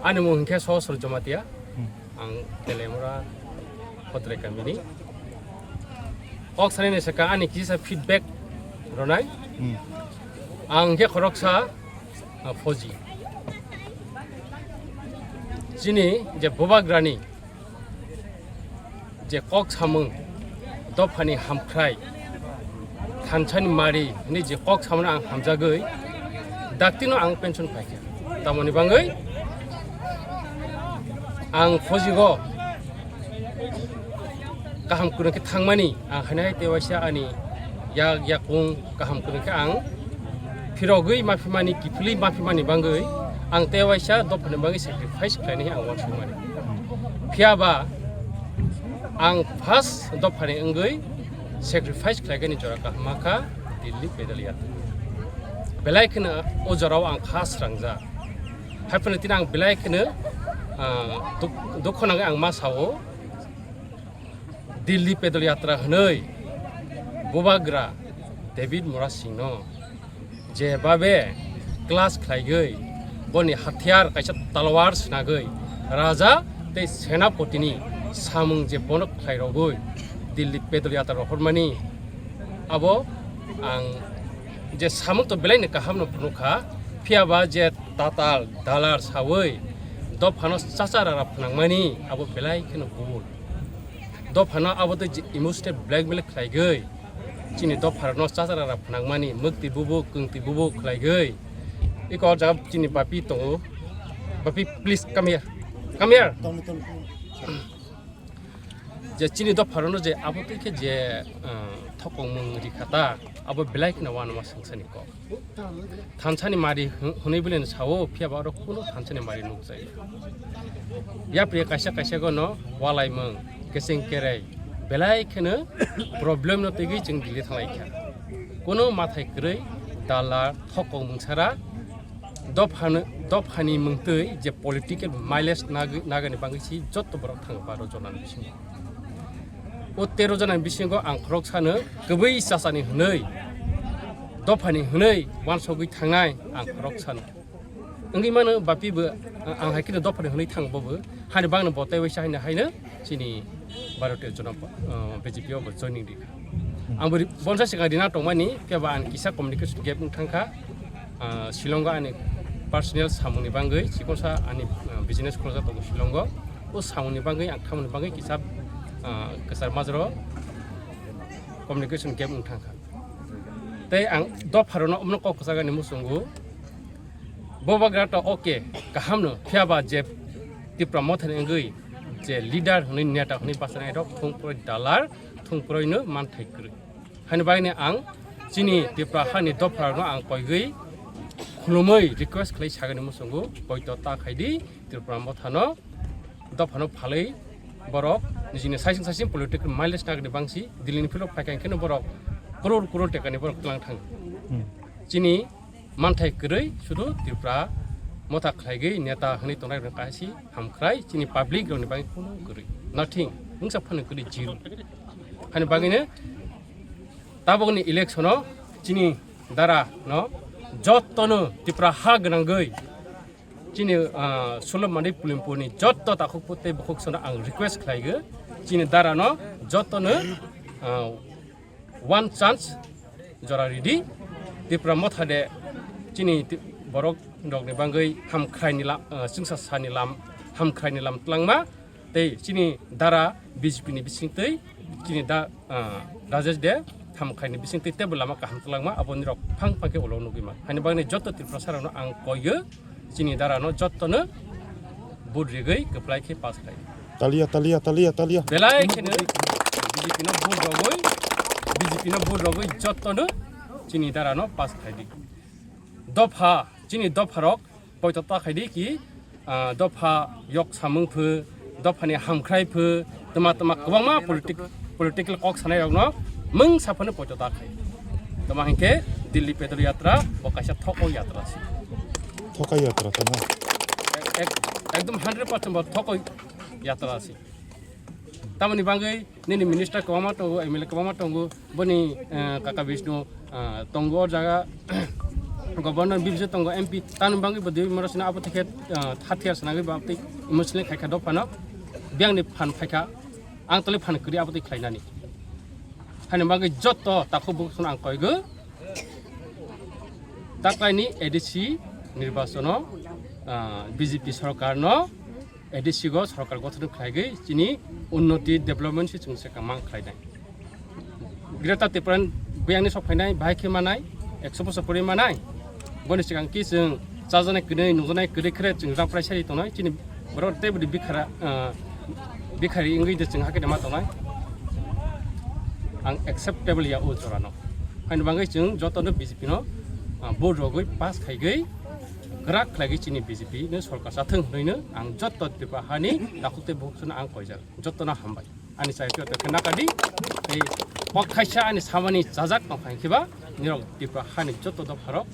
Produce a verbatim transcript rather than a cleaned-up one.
Ani mung hinkhe Sosro Jamatia, ang Telemura Hotre kamini. Kok sani ni saka ani kisa feedback ronai. Ang hinkhe khoroksa, ah, phoji. Chini je bubagrani je kok samung, dophani hamkhrai, thansani mari hinwi je kok samung ang hamjagwi, daktino ang pension paikha. Tamoni bangwi ang phojigo kaham kwrwng khe thangmani, ang haino hai tei waisa ani yak yakung kaham kwrwng khe ang phirogwi maphimani, kiphilwi maphimani bangwi ang tei waisa dophani bangwi sacrifice khlainai ang uansukmani. Phiya ba ang first dophani wngwi sacrifice khlaikani jora kaham kha Delhi pedal yatra. Belai kheno o jorao ang kha srangjak. Haiphano tini ang belai kheno, ah, duk-, dukho nangwi ang ma sao, Delhi pedal yatra hwnwi bubagra David Murasingno jebabe clash khlaigwi, boni hathiar kaisa talwar swnagwi, raja tei senapotini samung je bono khlairogwi Delhi pedal yatra rohormani, abo ang je samung to belaino kahamno phunukha, phiya ba je tatal dalar sawi dophano chachara rap phnangmani abo belai kheno bul. Dophano abo tei je emotional blackmail khlaigwi chini dopharokno chachara rap phnangmani, mwktwi bubuk, kwngtwi bubuk khlaigwi. Iko o jaga chini bapi tongo. Bapi, please come here. Come here. Je chini dopharokno je abo tei khe je, ah, thokongmung rikha ta, abo belai kheno uanama swngsani kok. Thansani mari hwn-, hwnwi beleno sao, phiya ba oro kuno thansani mari nukjaya. Yapri kaisa kaisa gono walaimung, keseng kerai, belai kheno problem no twiwi chwng Delhi thanglai kha. Kuno mathai kwrwi, dala, thokong mungsara, dophano-, dophani mungtwi je political mileage nagwi-, nagani bangwi si jotto borok thango baro jonani bisingo. O tero jona ni bisingo ang khorok sano kwbwi chachani hwnwi, dophani hwnwi uansugwi thangnai ang khorok sano. Wngwi mano bapi bo, ang hai kheno dophani hwnwi thang bobo, hani bangno bo tei waisa haino haino chini Bharatiya Janata, uh, B J P o bo joining rikha. Ang bo ri-, bonsa swkang rina tongmani, phiya ba ang kisa communication gap wng thangkha. Ah, Shillongo ani personal samungni bangwi, chikonsa ani, ah, business khulajak tongo Shillongo. O samungni bangwi ang thamoni bangwi kisa, ah, kwchar majro communication gap wng thangkha. Tei ang dopharokno omono kok kwchagani muchungo. Bubagra to okay, kahamno, phiya ba je Tipra Mothani wngwi je leader hwnwi, neta hwnwi bachanairok thung puroi dalar, thung puroino manthai kwrwi. Hani bagwi ang chini Tripura hani dopharokno ang koigwi khulumui request khlai sagani muchungo, poito ta khaidi Tripura Mothano dophano phalwi borok nijini saising saising political mileage nagani bangsi Delhi ni philok phaikha hwnkhe borok crore crore tekani borok tlang thang. Hmm. Chini manthai kwrwi sudu Tripura Motha khlaigwi neta hwnwi tongnai rok kaisi hamkhrai, chini public rokni bagwi kunu kwrwi, nothing, mungsa phano kwrwi, zero. Hani bagwino tabukni election o chini dara no jottono Tripura ha gwnangwi chini, ah, Sulub Mandi Pulimpurni jotto takhuk tei bukhuk sono ang request khlaigo, chini dara no jottono, ah, one chance jora ridi. Tripura Motha de chini ti-, borok rokni bagwi hamkhraini la-, ah, chwngsa sani lam, hamkhraini lam tlangma. Tei chini dara B J P ni bisingtwi chini da, ah, Rajesh de hamkhai ni bisingtwi teibo lama kaham twlangma aboni rok phang phang khe ulo nugwi man. Hani bagwi joto Tripura sarokno ang koiyo chini dara no jotto no vote rigwi kwplai khe pass khai. Talia, talia, talia, talia. Belai kheno B J P no vote rogwi, B J P no vote rogwi jotto no chini dara no pass khai di. Dopha, chini dopha rok poito ta khai di ki, ah, dopha yok samung phu, dopha ni hamkhrai phu, tma tma kwbangma politic-, political kok sanai rok no mung saphano poito ta khai. Tma hinkhe Delhi Pedal Yatra bo kaisa thokoi yatra se. Thokoi yatra tamo? Ek-, ek-, ekdom hundred percent bo thokoi yatra se. Tamoni bagwi nini minister kwbangma tongo, M L A kwbangma tongo, boni, eh, kaka Bishnu, eh, tongo o jaga, Governor bibisi tongo, M P tani bagwi bo dewi morosino abo tei khe, ah, hathiyar sanagwi bo abotwi emotional khaikha dophano. Biyangni phan phaikha, ang tole phan kwrwi abotwi khlainani. Hani bagwi jotto takhuk bukhukno ang koigo. Taklaini A D C nirbachono, ah, B J P sorkarno, A D C go sorkar gothon khlaigwi chini unnoti development se chwng se kamang khlainai. Greater Tipraland buyangni sok phainai, bahai khe manai, ekso bosor pore manai. Boni swkang ki chwng chajaknai kwrwi, nukjaknai kwrwi khe chwng rang prai sari tongnai. Chini borok tei budi bikhara, ah, bikhari wngwi de chwng hakhe de ma tongnai. Ang acceptable ya o jorano. Haini bagwi chwng jotono B J P no, ah, vote rogwi pass khaigwi kwrak khlaigwi chini B J P no sorkar chathwng hwnwi no ang jotto Tripura hani takhuk tei bukhuk no ang koijak. Jottono hambai. Ani chai khe nakadi tei kok khaisa ani samani chajak tong kha hinkhe ba nirok Tripura hani jotto dopharok